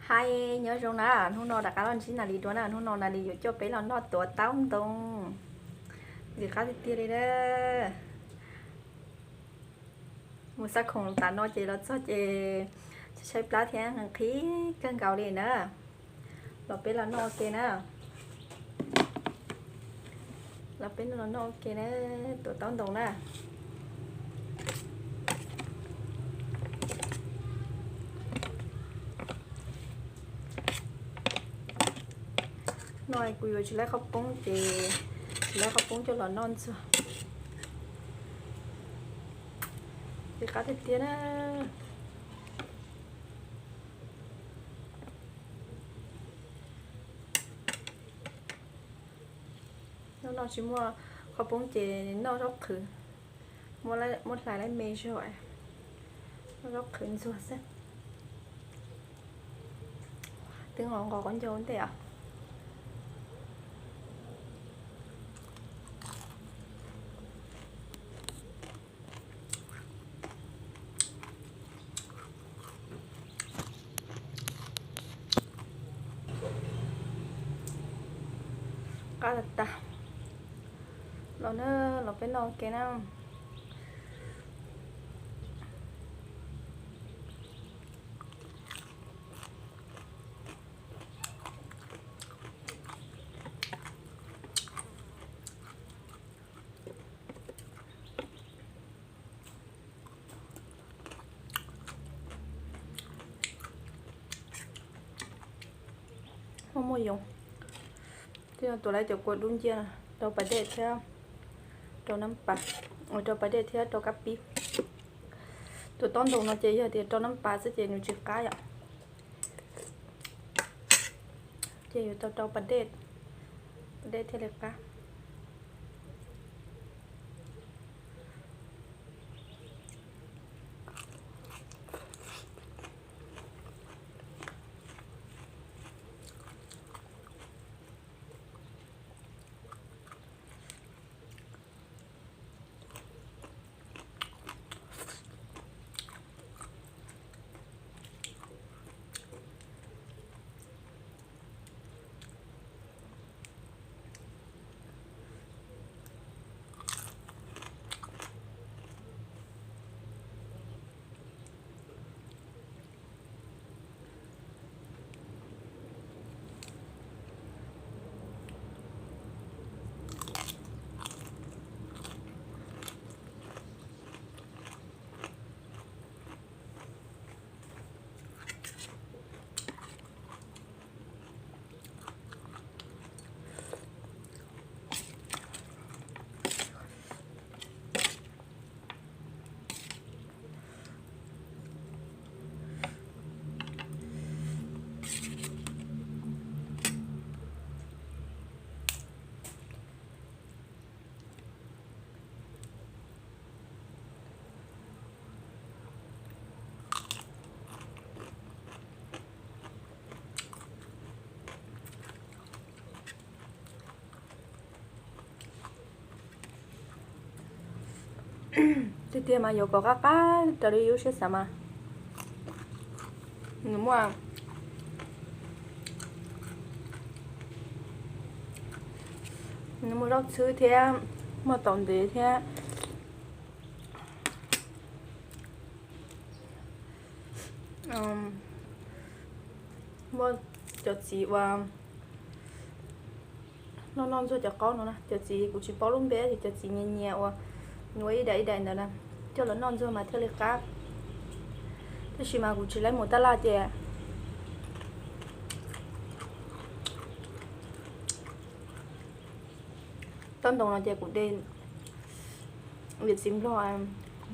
Hais nyob zoo na, hnub no rov qab los ntsib Nas Lis dua na, hnub no Nas Lis yuav coj peb los noj tuav taub ntoo. Ntxim qab tiag tiag li na. Mus xab khoom tas no ces los txog ces tshaib plab thiab nqhis kawg nkaus li na. Los peb los noj ua ke na. Los peb los noj ua ke na, tuav taub ntoo na. No kuv yuav tsis laib qhaub poob ces tsis laib qhaub poob coj los noj ntxuag. Ntxim qab tiag tiag na. Hnub no tsis muaj qhaub poob ces noj zaub qhwv, muab hlais laib me zog, noj zaub qhwv ntxuag xwb. Twb nqos nqos qaub ncaug ua ntej os. Qab tas tas. Los na, los peb noj ua ke na. Muaj muaj yoov. Twb tuav lawv cov kua dub nciab rau pas dej thiab rau nab pas, rau pas dej thiab rau kab pib. Tus taub ntoo no ces yog tias rau nab pas xwb ces nws tsis qab yom. Ces yuav tau rau pas dej, pas dej thiaj li qab. Tiag tiag mas yuav kom qab qab raws li lub siab xav mas. Nws muaj, nws muaj zaub txhwb thiab, muaj taum ntev thiab. Muaj cov txiv uas noj noj ntxuag cov qaub no na, cov txiv kuv tsis paub lub npe ces cov txiv nyias nyias uas nws ua ib daim ib daim ntawd na, coj los noj ntxuag mas thiaj li qab. Tab sis mas kuv tsis laib mus taj laj ces taub ntoo no ces kuv de, yawm txiv nplog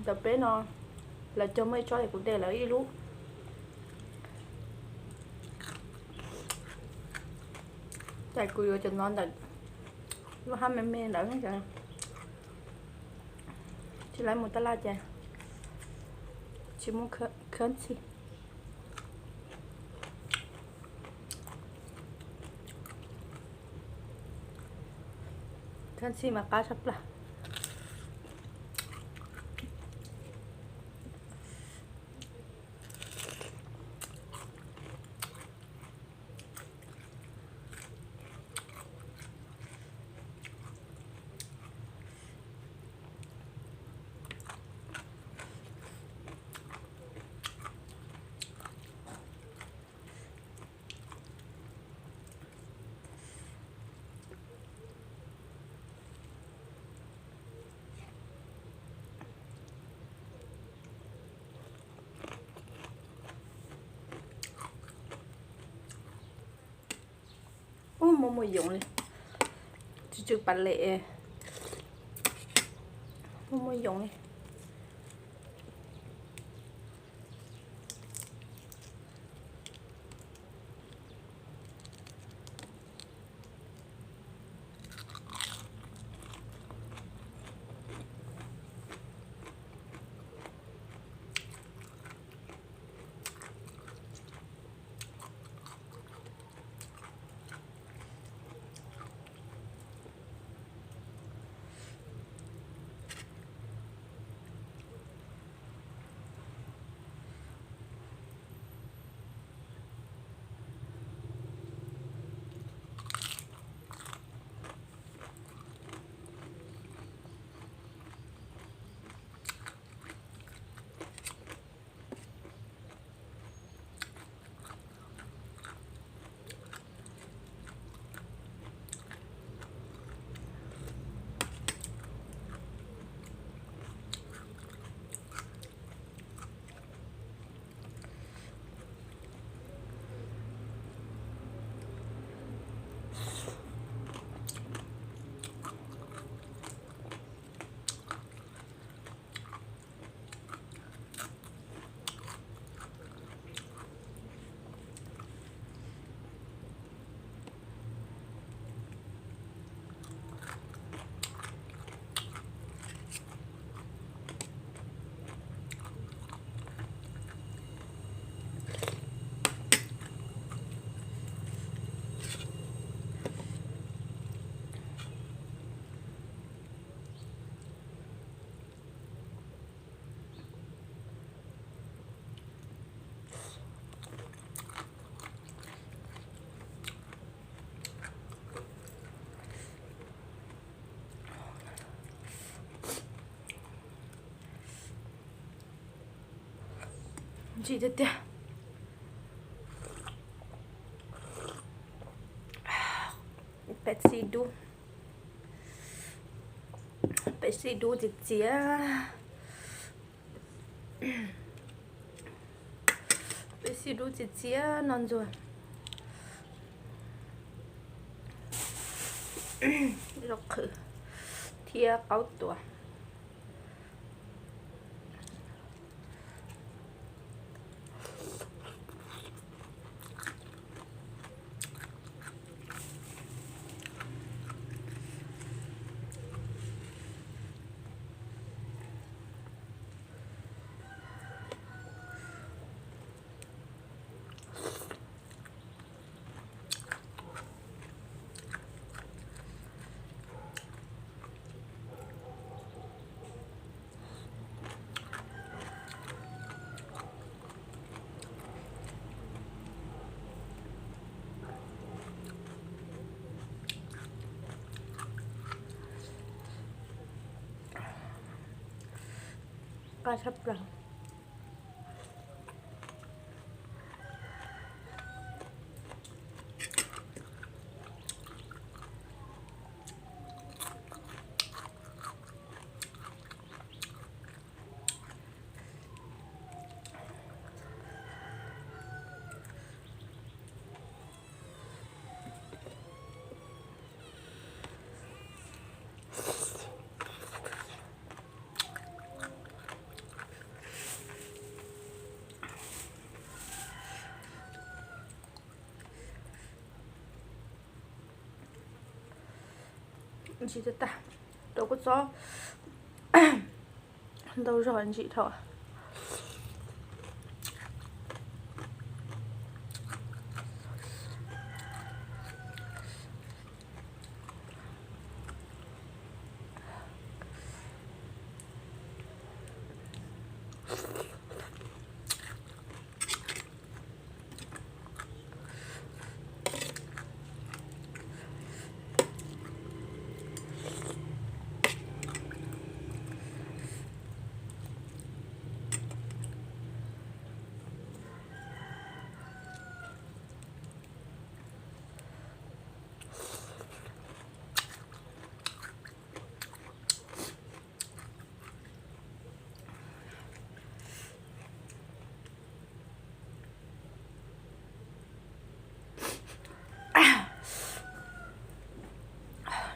ntawm peb no lawv cog muaj ib tsob es kuv de lawv ib lub. Ces kuv yuav cov no ntawm lub hab me me ntawd, tsis laib mus taj laj ces tsis muaj khab ntxhib. Khab ntxhib mas qab tshaj plaws. Muaj muaj yoov li, tsw tsw pas lem, muaj muaj yoov li. Ntsim tiag tiag. Pepsi dub, Pepsi dub txias txias, Pepsi dub txias txias no ntxuag zaub qhwv thiab qaub tuas. Qab tshaj plaws. Ntsim tag tag, rau kua txob ntau zog ntsim dhau.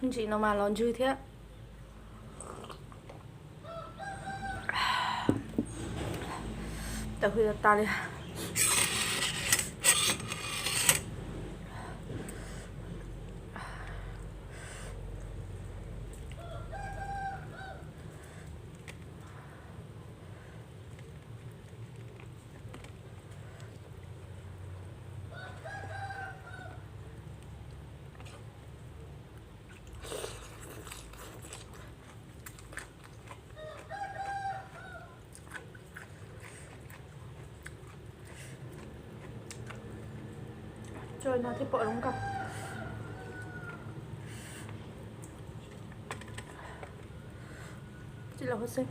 Ntsim no mas los ntswg thiab. Tawm hws tas tas li. Tso no thiaj pom zoo nkauj. Tsis los hauv xeeb.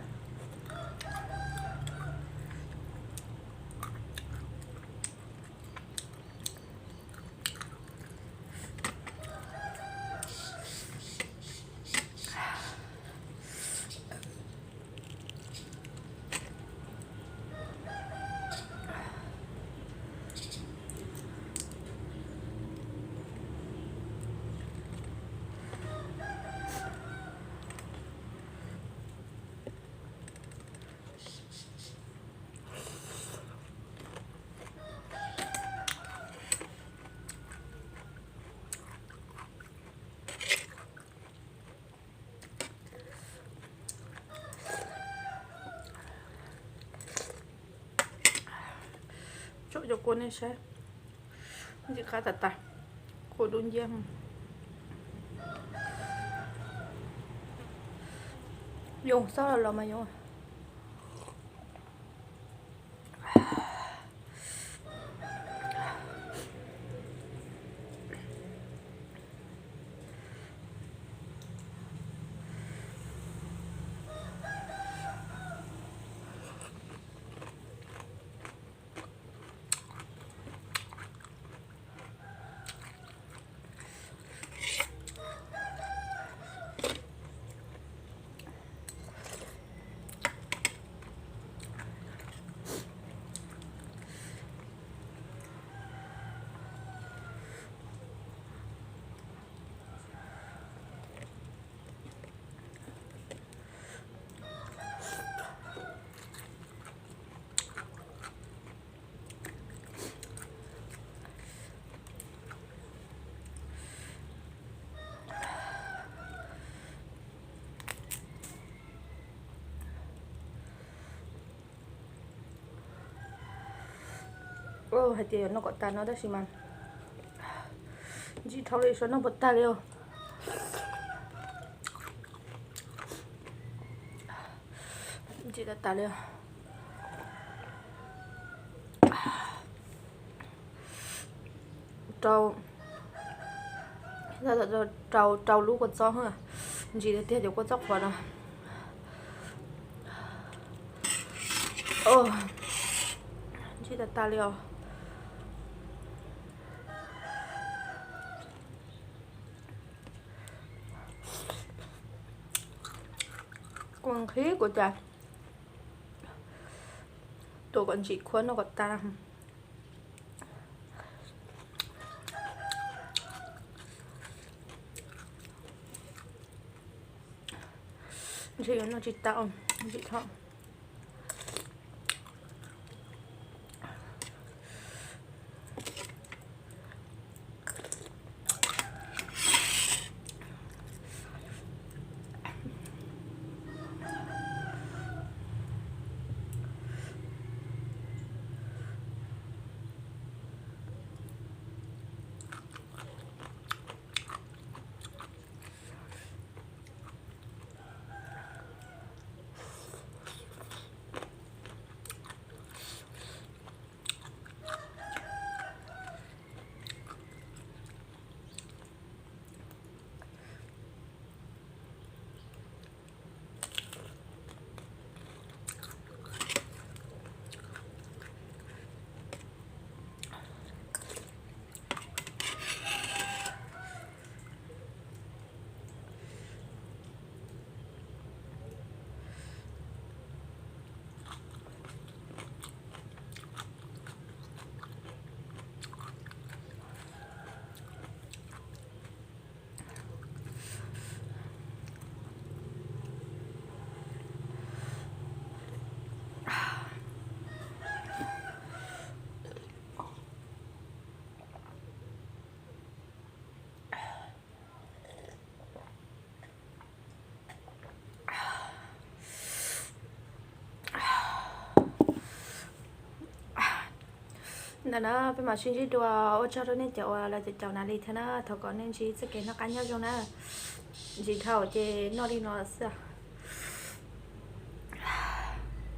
Tsom cov kua nej saib, ntxim qab tas tas, kua dub nciab. Yoo, xob los los mas yoo. Hais tias yuav noj kom tas no tab sis mas ntsim dhau li, xyov noj puas tag li os. Ntsim tas tas li os. Rau, rau, rau lub kua txob, ntsim tiag tiag cov kua txob qhuav no. Ntsim tas tas li os. Kua nqhis kuv cas tuav kom ntsim khuav noj kom tas. Ntshe yuav noj tsis tau, ntsim dhau. Ntawm no peb mam sib ntsib dua, ua tsaug rau nej cov uas los caum caum nas li thiab na, thov kom nej ntsib txoj kev noj qab nyob zoo na. Ntsis dhau ces noj li no xwb.